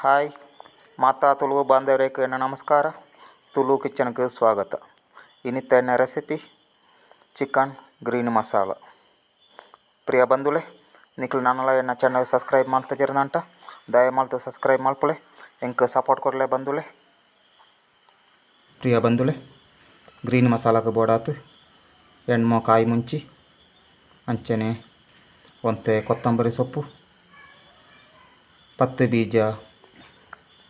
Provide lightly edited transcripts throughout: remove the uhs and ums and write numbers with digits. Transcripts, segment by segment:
Hi ಮಾತಾ ತುಳು ಬಾಂಧವರಿಗೆ ನಮಸ್ಕಾರ. ತುಳು ಕಿಚನ್ಗೆ ಸ್ವಾಗತ. ಇನ್ನಿತ್ತ ರೆಸಿಪಿ ಚಿಕನ್ ಗ್ರೀನ್ ಮಸಾಲ. ಪ್ರಿಯ ಬಂಧುಲೆ, ನಿಕ್ಲು ನಾನಲ ಎನ್ನ ಚಾನಲ್ ಸಬ್ಸ್ಕ್ರೈಬ್ ಮಾಡ್ತಿದ್ದೀರಂತ ದಯ ಮಾಡ್ತು ಸಬ್ಸ್ಕ್ರೈಬ್ ಮಾಡ್ಕೊಳ್ಳಿ, ಎಂಕ್ ಸಪೋರ್ಟ್ ಕೊಡಲೆ ಬಂಧುಲೆ. ಪ್ರಿಯ ಬಂಧುಲೆ, ಗ್ರೀನ್ ಮಸಾಲಕ್ಕೆ ಬೋಡಾತು ಎಣ್ಮೊ ಕಾಯಿ ಮುಂಚಿ, ಅಂಚನೆ ಒಂತೆ ಕೊತ್ತಂಬರಿ ಸೊಪ್ಪು, 10 ಬೀಜ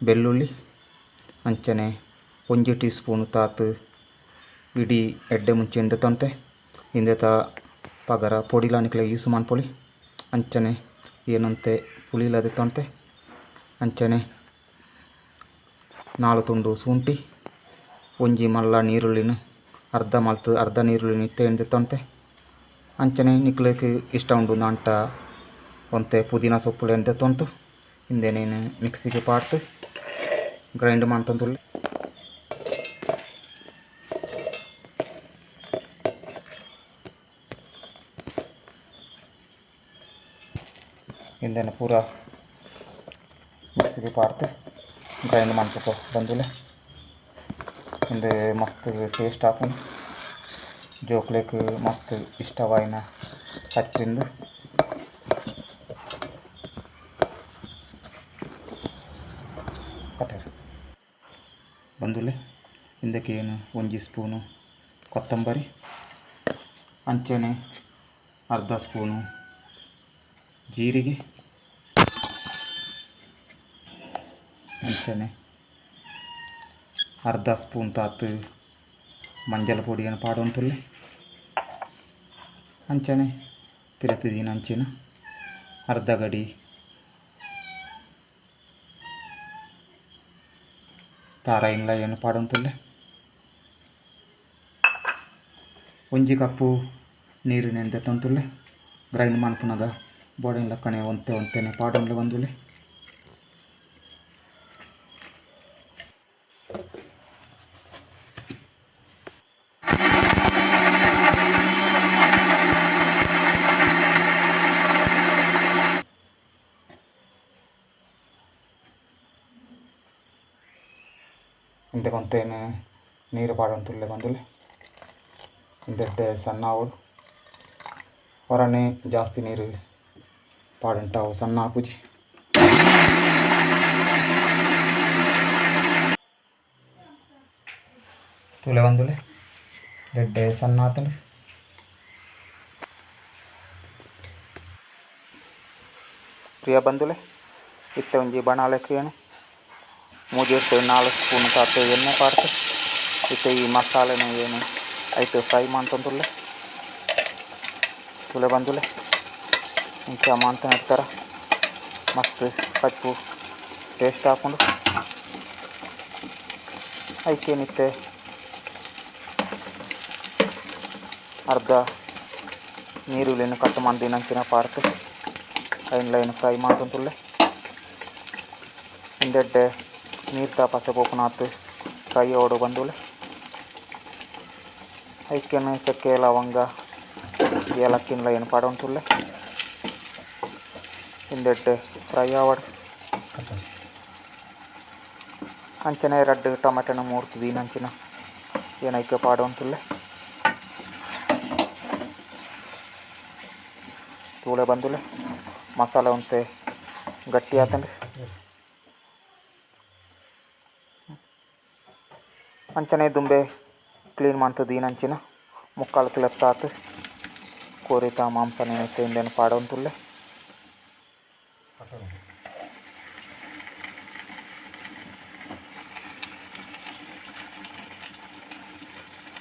ಬೆಳ್ಳುಳ್ಳಿ, ಅಂಚನೆ 1 ಟೀ ಸ್ಪೂನ್ ತಾತು ಇಡೀ ಎಡ್ಡೆ ಮುಂಚೆಯಿಂದ ತೊಂತೆ ಇಂದೆತ ಪಗರ ಪೊಡಿಲ ನಿಕ್ಲೆ ಯೂಸ್ ಮಾಡ್ಕೊಳ್ಳಿ. ಅಂಚನೆ ಏನಂತೆ ಪುಳಿಲದೆ ತೊಂತೆ, ಅಂಚನೆ 4 ತುಂಡು ಶುಂಠಿ, 1 ಮಲ್ಲ ನೀರುಳ್ಳಿನ ಅರ್ಧ ಮಲ್ತು ಅರ್ಧ ನೀರುಳ್ಳಿನ ಇತ್ತೆ ತೊಂತೆ, ಅಂಚನೆ ನಿಕ್ಲೆಕ್ ಇಷ್ಟ ಉಂಡು ನಾಂಟ ಒಂತೆ ಪುದೀನ ಸೊಪ್ಪುಲೆ ಎಂತೆ ತೊಂತು ಇಂದೆನೇನು ಮಿಕ್ಸಿಗೆ ಪಾಡ್ತು ಗ್ರೈಂಡ್ ಮಾಡ್ತಂತುಳ್ಳಿ. ಇಂದೆನ ಪೂರ ಮಿಕ್ಸಿಗೆ ಪಾಡ್ತು ಗ್ರೈಂಡ್ ಮಾಡ್ಬೇಕು ಬಂದುಲೆ. ಇಂದು ಮಸ್ತ್ ಟೇಸ್ಟ್ ಹಾಕೊಂಡು ಜೋಕ್ಲೇಕ್ ಮಸ್ತ್ ಇಷ್ಟವಾಯಿನ ಕಚ್ಚಿಂದು. ಬಂದುಲೆ ಇಂದಕ್ಕೆ ಏನು 1 ಸ್ಪೂನು ಕೊತ್ತಂಬರಿ, ಅಂಚನೆ ಅರ್ಧ ಸ್ಪೂನು ಜೀರಿಗೆ, ಅಂಚನೆ ಅರ್ಧ ಸ್ಪೂನ್ ತಾತು ಮಂಜಲ ಪೊಡಿಯನ್ನು ಪಾಡುವಂತುಲ್ಲೆ, ಅಂಚನೆ ಪಿರತಿದಿನ ಅಂಚಿನ ಅರ್ಧ ಗಡಿ ತಾರಾಯಿನ್ಲ ಏನು ಪಾಡುವಂತುಲ್ಲೆ. 1 ಕಪ್ಪು ನೀರಿನ ತಂತುಲ್ಲೆ ಗ್ರೈಂಡ್ ಮಾಡ್ಪುನಗ ಬೋಡಿನ ಲಕ್ಕಣೆ ಒಂತೆ ಒಂತೆನೆ ಪಾಡೊಂಡ್ಲೆ ಬಂದುಲೆ. ಇಂದಕೊಂತೇನೆ ನೀರು ಪಾಡೊಂತುಲ್ಲೆ ಬಂದುಲೆ. ಇಂದೆಡ್ಡೆ ಸಣ್ಣ ಆವೊಡು, ಹೊರನೆ ಜಾಸ್ತಿ ನೀರು ಪಾಡುಂಟಾವು ಸಣ್ಣ ಆಪುಜಿ. ತುಲೆ ಬಂದುಲೆ ದೆಡ್ಡೆ ಸಣ್ಣ ಆತಂಡು. ಪ್ರಿಯ ಬಂದುಲೆ, ಇತ್ತೆ ಒಂಜಿ ಬಣಾಲೆಕ್ ಏನು 3 4 ಸ್ಪೂನ್ ತಾತು ಎಣ್ಣೆ ಪಾಡ್ತು ಇತ್ತೆ ಈ ಮಸಾಲೆನ ಏನು ಐತೆ ಫ್ರೈ ಮಾಡ್ತಂತುಲ್ಲೆ. ತುಲೆ ಬಂದುಲೆ ಇಂಚ ಮಾಡ್ತಾನೆ ಇರ್ತಾರ, ಮಸ್ತ್ ಕಚ್ಚು ಟೇಸ್ಟ್ ಹಾಕೊಂಡು. ಐಕೇನಿತ್ತೆ ಅರ್ಧ ನೀರುಳ್ಳಿನ ಕಟ್ ಮಾಡಿ ನಂಚಿನ ಪಾಡ್ತು ಐನ್ ಲೈನ್ ಫ್ರೈ ಮಾಡ್ತಂತುಲ್ಲೆ. ಇಂದೆಡ್ಡೆ ನೀರ್ತ ಪಸೆ ಪೋಪುನಾತ್ ಫ್ರೈ ಓಡು ಬಂದುಲೆ. ಐಕೆನು ಚಕ್ಕೆ ಲವಂಗ ಏಲಕ್ಕಿನ್ಲ ಏನು ಪಾಡೊಂತುಲ್ಲೆ. ಇಂದೆಡ್ಡೆ ಫ್ರೈ ಆವಡ್. ಅಂಚನೆ 2 ಟೊಮೆಟೊನ ಮೂರ್ತು ದೀನಂಚಿನ ಏನೈಕೆ ಪಾಡೊಂತುಲ್ಲೆ. ತೂಳೆ ಬಂದುಲೆ ಮಸಾಲೆ ಒಂತೆ ಗಟ್ಟಿ ಆತಂಡು. ಅಂಚನೆ ದುಂಬೆ ಕ್ಲೀನ್ ಮಾಡ್ತದೆ ಅಂಚಿನ 3/4 ಕಿಲೋ ತಾತು ಕೋರಿತ ಮಾಂಸ ಏನೈತೆ ಇಂದೇನು ಪಾಡೊಂತುಲ್ಲೆ.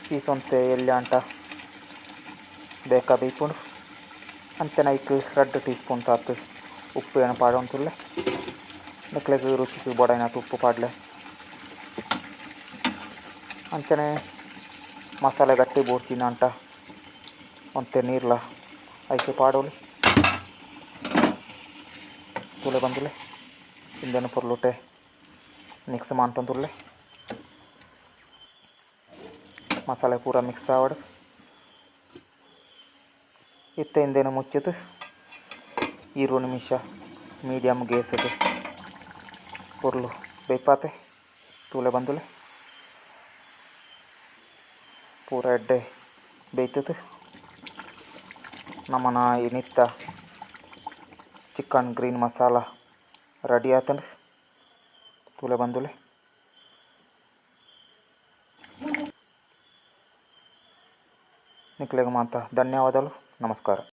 ಪೀಸ್ ಒಂತೆ ಎಲ್ಲಿ ಅಂಟ ಬೇಕಾ ಬೇಯ್ಪುಂಡು. ಅಂಚನೆ ಐಕ್ 2 ಟೀ ಸ್ಪೂನ್ ತಾತು ಉಪ್ಪು ಏನು ಪಾಡೊಂತುಲ್ಲೆ. ನೆಕ್ಲೆಗ್ ರುಚಿಗೆ ಬೋಡೈನಾತ್ ಉಪ್ಪು ಪಾಡ್ಲೆ. ಅಂಚನೆ ಮಸಾಲೆ ಗಟ್ಟಿ ಬೋಡ್ತೀನಿ ಅಂಟ ಒಂತೆ ನೀರ್ಲ ಐಕೆ ಪಾಡೋಲಿ. ತುಲೆ ಬಂದುಲೆ ಇಂದೆನು ಪೊರ್ಲುಟೆ ಮಿಕ್ಸ್ ಮಾಡ್ತಂತುಲ್ಲೆ. ಮಸಾಲೆ ಪೂರ ಮಿಕ್ಸ್ ಆವಡು. ಇತ್ತೆ ಇಂದೇನು ಮುಚ್ಚಿತು 20 ನಿಮಿಷ ಮೀಡಿಯಮ್ ಗ್ಯಾಸ್ ಪೊರ್ಲು ಬೇಯ್ಪಾತೆ ತೂಲೆ ಬಂದುಲೆ ಪೂರ ಎಡ್ಡೆ ಬೇಯ್ತುದು ನಮನ ಇನಿತ್ತ ಚಿಕನ್ ಗ್ರೀನ್ ಮಸಾಲ ರೆಡಿ ಆತುಂಡು ತೂಲೆ ಬಂದುಲೆ. ನಿಕ್ಲೆಗ್ ಮಾತ ಧನ್ಯವಾದಲು, ನಮಸ್ಕಾರ.